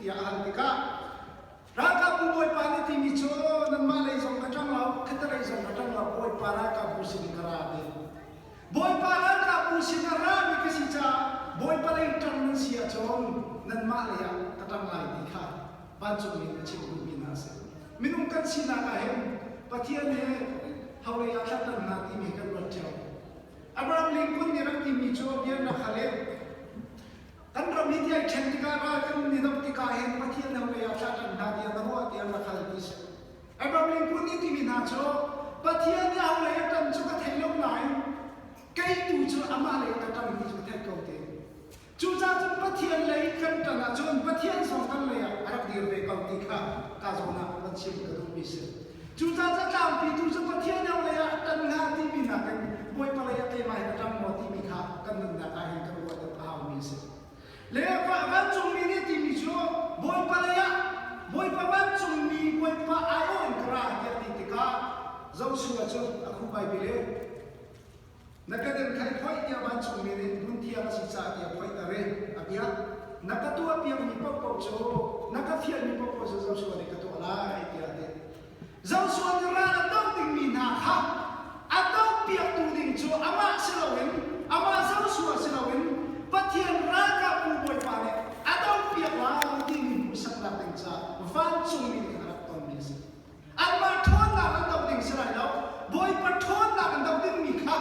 tiah a hal tikah Ralkapbu Bawipa nih timi cu nanmah lei zong ka ṭang lo, khatalei zong ka ṭang lo, Bawipa ralkapbu sin ka ra ti. Bawipa ralkapbu sin a rami ka si caah Bawipa lei ṭang nan si ahcun nanmah lei ah ka ṭang lai ti kha vancung in a chim duhmi hna a si. Minung kan sinak ah hin Pathian he holei ah thla hna timi kan ruat ṭheo. Abraham Lincoln nih rak timi cu bia rak hal i kan ram hi tiai ṭhen tikah ral kan ni dok tikah hin Pathian holei ah thla hna tiah na ruah tiah rak hal ti si. Abraham Lincoln nih timi hna cu Pathian nih holei a ṭan cu ka thei lo nain kei tu cu amah lei ka ṭang ti cu ka theih ko ti. Cucaah cun Pathian lei kan ṭan ahcun Pathian zong kan lei ah a rak dir ve ko ti kha ka zawn ah van chim ka duhmi si. Cucaah catlangpi tu cu Pathian lei ah ṭan hnga timi nakin Bawipa lei ah keimah hi ka ṭang maw timi kha kan nunnak ah hin kan ruah deuh a haumi a si. Le vancungmi nih timi cu Bawipa lei ah Bawipa vancungmi Bawipa aiawh in ka ra tiah ti tikah Joshua cu a khuh Baibal i Na ka den kha i phoih tiah vancungmi nih hmunthiang a si caah tiah phoihter i a biak. Na ka tuahpiakmi paohpaoh cu na ka fialmi paohpaoh cu Joshua nih ka tuah lai tiah a ti. Joshua nih ral a doh dingmi hna kha a dohpiaktu ding cu amah si loin amah Joshua si loin Pathian ralkapbu Bawipa nih a dohpiak lai timi hmuhsaknak ding caah vancungmi nih a rak tonmi a si. Anmah ṭhawnnak an doh ding si lai lo. Bawipa ṭhawnnak an doh dingmi kha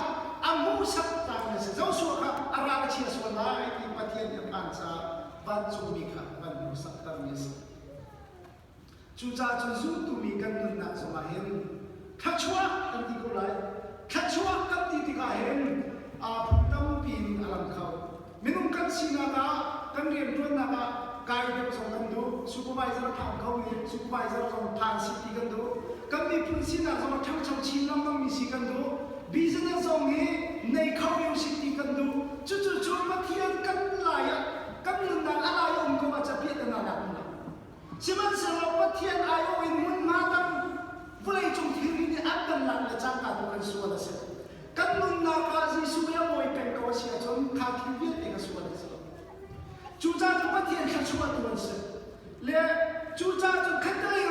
a hmuhsak tlakmi a si. Joshua kha a ral a chia sual lai ti Pathian nih a phan caah vancungmi kha van hmuhsaktermi a si. Cucaah cun zultumi kan nunnak zongah hin thluachuah kan ti ko lai. Thluachuah kan ti tikah hin aa phun tampi in a lang kho. Minung kan sinak ah, kan rianṭuannak ah kai deuh zong kan duh, supervisor a phan khomi supervisor zong phan si ti kan duh. Kan miphun sinak zong a ṭhangcho chin lengmangmi si kan duh. Business zong hi nei kho deuh si ti kan duh. Cucu cu Pathian kan lai ah kan nunnak a lai um ko ah capiat in aa lak lo. Sihmanhsehlaw Pathian aiawh in hmunhma dang vawleicung thilri nih an kan lak le cangka tu kan sual a si. Kan nunnak ah Jesuh hi a bawi peng ko a si ahcun kha thil vialte kha sual an si lo. Cucaah cun Pathian thluachuah tu an si. Le cucaah cun khattelei